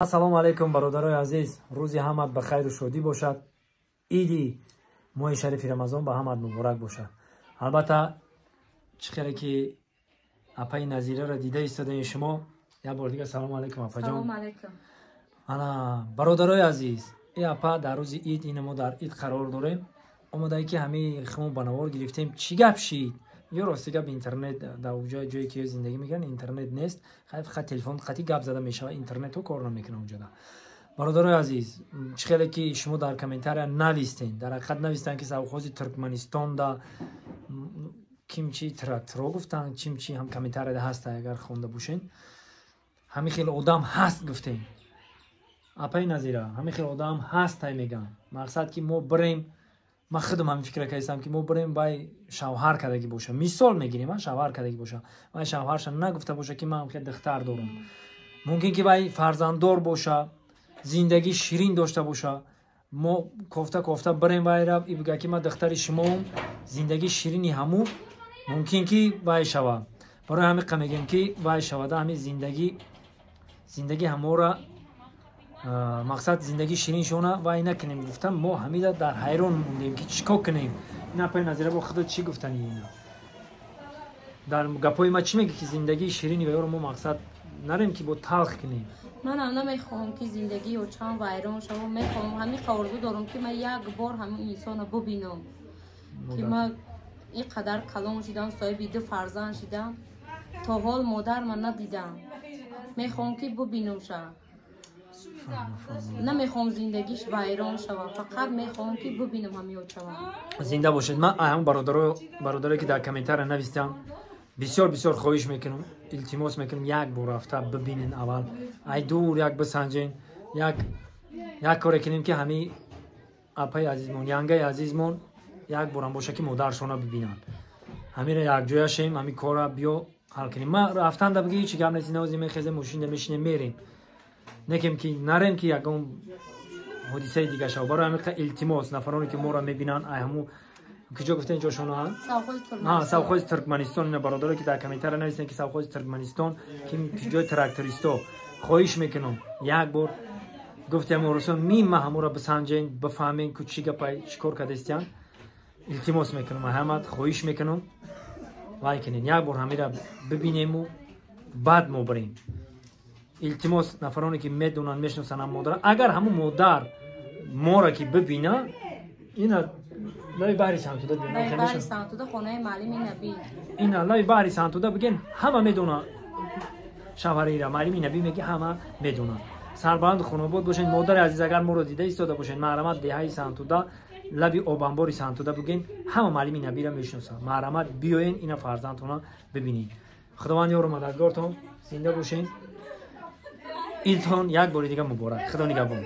Ассалому алайкум, бародарои азиз. Рӯзи ҳамат ба хайру шодӣ бошад. Иди моҳи шарифи Рамазон ба ҳамат муборак бошад. Албатта, чӣ хеле ки апаи Назираро дида истодаи шумо, як бор дига салому алайкум, апаҷон. Ана, бародарои азиз, и апа дар рӯзи ид, ина мо дар ид қарор дорем, омодае ки ҳамаи химо ба навор гирифтем. Чӣ гап шид? Ё рости гап, интернет дар ҷое, ҷое ки зиндагӣ мекунанд, интернет нест. Фақат телефон қатӣ гап зада мешавад, интернетҳо кор намекунад онҷода. Бародарои азиз, чӣ хеле ки шумо дар комментария навистен, дар ҳақиқат навистанд, ки совхози Туркманистонда кимчи тракторо гуфтанд, чимчи ҳам комментарияда ҳаста, агар хонда бошен, ҳамин хел одам ҳаст гуфтем. Апаи Назира, ҳамин хел одам ҳаст, тай мегӯям. Мақсад ки мо бирем, ман худам ҳамин фикра кардам, ки мо бирем, вай шавҳар кардагӣ боша, мисол мегирем, шавҳар кардагӣ боша, вай шавҳарша нагуфта боша, ки ман хел духтар дорам. Мумкин ки вай фарзанддор боша, зиндагӣ ширин дошта боша. Мо кофта кофта бирем, вайра и бига, ки ман духтари шумоам, зиндагии ширини ҳаму мумкин ки вай шава. Барои ҳамин қа мегӯем, ки вай шавада, ҳамин зиндагӣ ҳамора, мақсад зиндагии ширин шона вай накунем гуфтам. Мо ҳамида дар ҳайрон мондем, ки чӣ кор кунем. Ин апаи Назира, бо худо чӣ гуфтани ина дар гапҳои ма чӣ мегӯ, ки зиндагии ширини вайёро мо мақсад нарем, ки бо талх кунем? Манам намехоҳам, ки зиндагии очам вайрон шава. Мехоҳам, ҳамин орзу дорам, ки ман як бор ҳамин инсонро бубинам, ки ман ин қадар калон шидам, соҳиби ду фарзанд шидам, то ҳол модарма надидам. Мехоҳам, ки бубинамша. Намехоҳам зиндагиш вайрон шава, фақат мехоҳам, ки бубинам ҳамин очава. Зинда бошед. Ман ҳамн бародарое, ки дар комментария навистам, бисёр бисёр хоҳиш мекунам, илтимос мекунам, як бор рафта бибинен. Аввал ай дур як бисанҷен, як коре кунем, ки ҳамин апаи азизмон, янгаи азизмон як борам боша, ки модаршона бибинанд. Ҳамира якҷоя шем, ҳамин кора биё ҳал кунем. Ма рафтанда биги, ҳечи гап нест, инози мехезем, мошинда мешинем, мерем. Некем ки нарем, ки ягон ҳодисаи дига шава. Барои ҳамин илтимос, нафароне ки моро мебинанд, ай ҳаму куҷо гуфтен ҷошона, совхози Туркманистон, ина бародаре, ки дар комментария нависен, ки совхози Туркманистон, ки ҷои трактористо, хоҳиш мекунам, як бор гуфтем орусон мима ҳамуро бисанҷен, бифаҳмен, ку чӣ гапай, чӣ кор кардастиян. Илтимос мекунам, ҳамат хоҳиш мекунам, вай кунен, як бор ҳамира бибинему баъд мо бирем. Илтимос, нафароне ки медонанд, мешиносанд ҳам модара, агар ҳамун модар мора ки бибина, ина лаби баҳри Сантуда. Ина лаби баҳри Сантуда биген, ҳама медона шавҳарира маълими Набӣ меги, ҳама медона. Сарбаланду хонобод бошед. Модари азиз, агар моро дида истода бошед, маҳрамат, деҳаи Сантуда, лаби обанбори Сантуда буген, ҳама маълими Набира мешиносанд. Маҳрамат, биёен, ина фарзандтона бибинед. Худованд ёру мададгортон, зинда бошед. Идтон як бори дига муборак. Худо нигаҳбон.